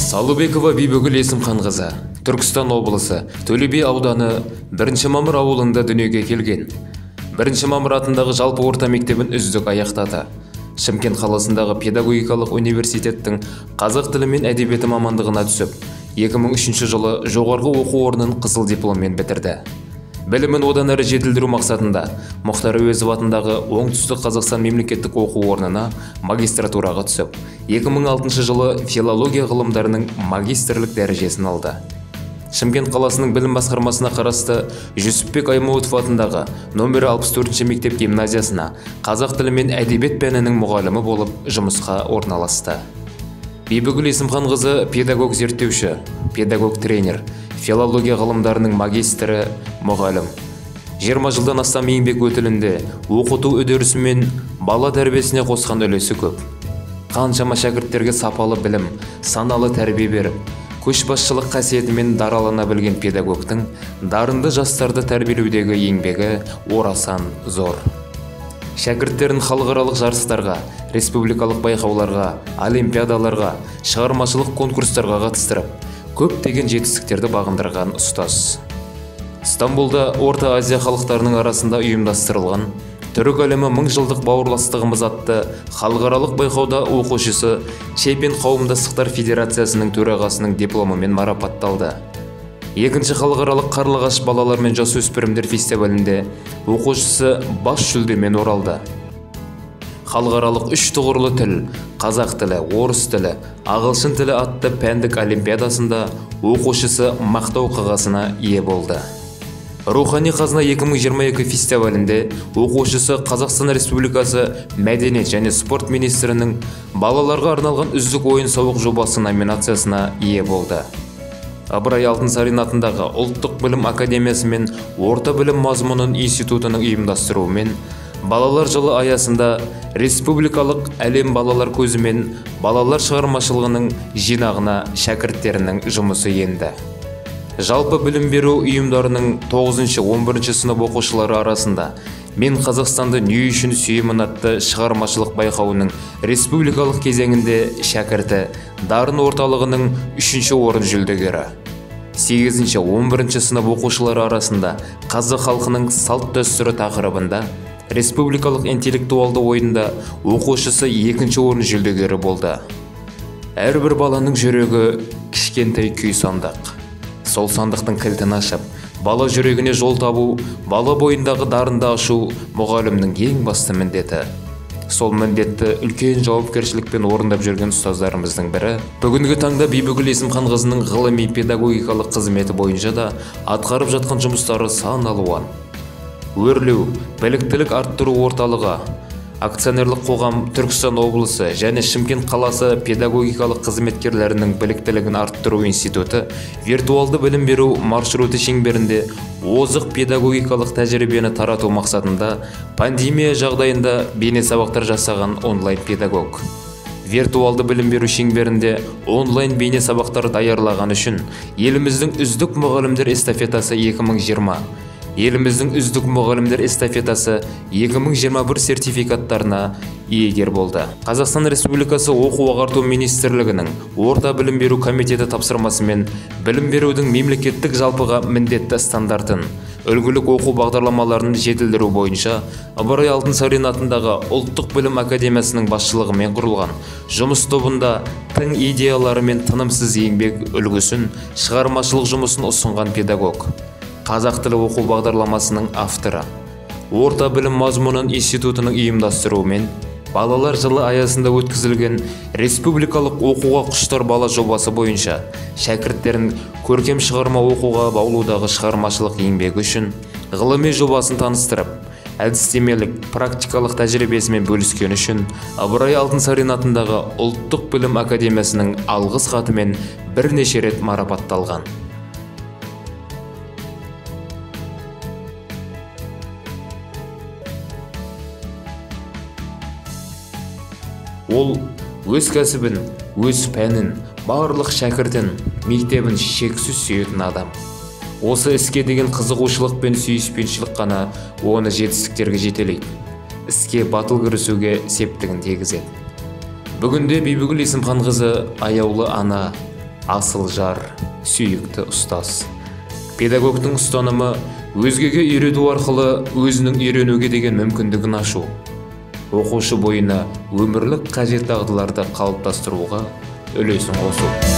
Салыбекова Бибігүл Есімханқызы, Түркістан облысы, Төле би ауданы 1 мамыр ауылында дүниеге келген. 1 мамыр атындағы жалпы орта мектебін үздік аяқтады. Шымкент қаласындағы педагогикалық университеттің қазақ тілі мен әдебиеті мамандығына түсіп, 2003 жылы жоғарғы оқу орнын қызыл дипломмен бітірді. Білімін одан әрі жетілдіру мақсатында Мұхтар Әуезов атындағы Оңтүстік Қазақстан мемлекеттік оқу орнына магистратураға түсіп, 2006 жылы филология ғылымдарының магистрлік дәрежесін алды. Шымкент қаласының білім басқармасына қарасты Жүсіпбек Аймауытов атындағы нөмірі 64 мектеп гимназиясына қазақ тілі мен әдебиет пәнінің мұғалімі болып жұмысқа орналасты. Бибігүл Есімханқызы педагог-зерттеуші, педагог-тренер, филология ғылымдарының магистрі, мұғалім. 20 жылдан астам еңбек өтілінде оқыту үдерісі мен бала тәрбиесіне қосқан үлесі көп. Қаншама шәкірттерге сапалы білім, саналы тәрбие беріп, көшбасшылық қасиетімен даралана білген педагогтың дарынды жастарды тәрбиелеудегі еңбегі орасан зор. Шәкірттерін халықаралық жарыстарға, республикалық байқауларға, олимпиадаларға, шығармашылық конкурстарға қатыстырып, көптеген жетістіктерді бағындырған ұстаз. Стамбулда Орта Азия халықтарының арасында ұйымдастырылған Түрік әлемі мың жылдық бауырластығымыз атты халықаралық байқауда оқушысы Чепен қауымдастықтар федерациясының төрағасының дипломымен марапатталды. Екінші халықаралық Қарлығаш балалар мен жасөспірімдер фестивалінде оқушысы бас жүлдемен оралды. Халықаралық үш тұғырлы тіл, қазақ тілі, орыс тілі, ағылшын тілі атты пәндік олимпиадасында оқушысы мақтау қағазына ие болды. Рухани қазына 2022 фестивалінде оқушысы Қазақстан Республикасы Мәдениет және спорт министрінің балаларға арналған үздік ойын-сауық жобасы номинациясына ие болды. Ыбырай Алтынсарин атындағы Ұлттық білім академиясы мен Орта білім мазмұнын институтының ұйымдастыруымен Балалар жылы аясында республикалық әлем балалар көзімен балалар шығармашылығының жинағына шәкірттерінің жұмысы енді. Жалпы білім беру ұйымдарының 9-11 сынып оқушылары арасында «Мен Қазақстанды не үшін сүйемін» атты шығармашылық байқауының республикалық кезеңінде шәкірті Дарын орталығының 3-ші орын жүлдегері. 8-11 сынып оқушылары арасында қазақ халқының салт-дәстүрі тақырыбында республикалық интеллектуалды ойында оқушысы 2-ші орын жүлдегері болды. Әрбір баланың жүрегі кішкентай күй сандық. Сол сандықтың кілтін ашып, бала жүрегіне жол табу, бала бойындағы дарынды ашу мұғалімнің ең басты міндеті. Сол міндетті үлкен жауапкершілікпен орындап жүрген ұстаздарымыздың бірі. Бүгінгі таңда Бибігүл Есімханқызының ғылыми педагогикалық қызметі бойынша да атқарып жатқан жұмыстары сан алуан. Өрлеу, біліктілік арттыру орталығы, акционерлік қоғам Түркістан облысы және Шымкент қаласы педагогикалық қызметкерлерінің біліктілігін арттыру институты виртуалды білім беру маршруты шеңберінде озық педагогикалық тәжірибені тарату мақсатында пандемия жағдайында бейнесабақтар жасаған онлайн педагог. Виртуалды білім беру шеңберінде онлайн бейнесабақтар даярлаған үшін еліміздің үздік мұғалімдер эстафетасы 2020, еліміздің үздік мұғалімдер эстафетасы 2021 сертификаттарына иегер болды. Қазақстан Республикасы Оқу ағарту министрлігінің Орта білім беру комитеті тапсырмасымен білім берудің мемлекеттік жалпыға міндетті стандартын, үлгілік оқу бағдарламаларын жетілдіру бойынша Ыбырай Алтынсарин атындағы Ұлттық білім академиясының басшылығымен құрылған жұмыс тобында тың идеялары мен тынымсыз еңбек үлгісін, шығармашылық жұмысын ұсынған педагог. Қазақ тілі оқу бағдарламасының авторы. Орта білім мазмұнын институтының ұйымдастыруымен балалар жылы аясында өткізілген республикалық оқуға құштар бала жобасы бойынша шәкірттерін көркем шығарма оқуға баулудағы шығармашылық еңбегі үшін ғылыми жобасын таныстырып, әдістемелік, практикалық тәжірибесімен бөліскен үшін Ыбырай Алтынсарин атындағы Ұлттық білім академиясының алғыс хатымен бірнеше рет марапатталған. Ол өз кәсібін, өз пәнін, барлық шәкіртін, мектебін шексіз сүйетін адам. Осы іске деген қызығушылық пен сүйіспеншілік қана оны жетістіктерге жетелейді. Іске батыл кірісуге септігін тигізеді. Бүгінде Бибігүл Есімханқызы аяулы ана, Асыл жар, сүйікті ұстаз. Педагогтың ұстанымы өзгеге үйрету арқылы өзінің үйренуге деген мүмкіндігін ашу. Оқушы бойына өмірлік қажет дағдыларды қалыптастыруға үлесін қосу.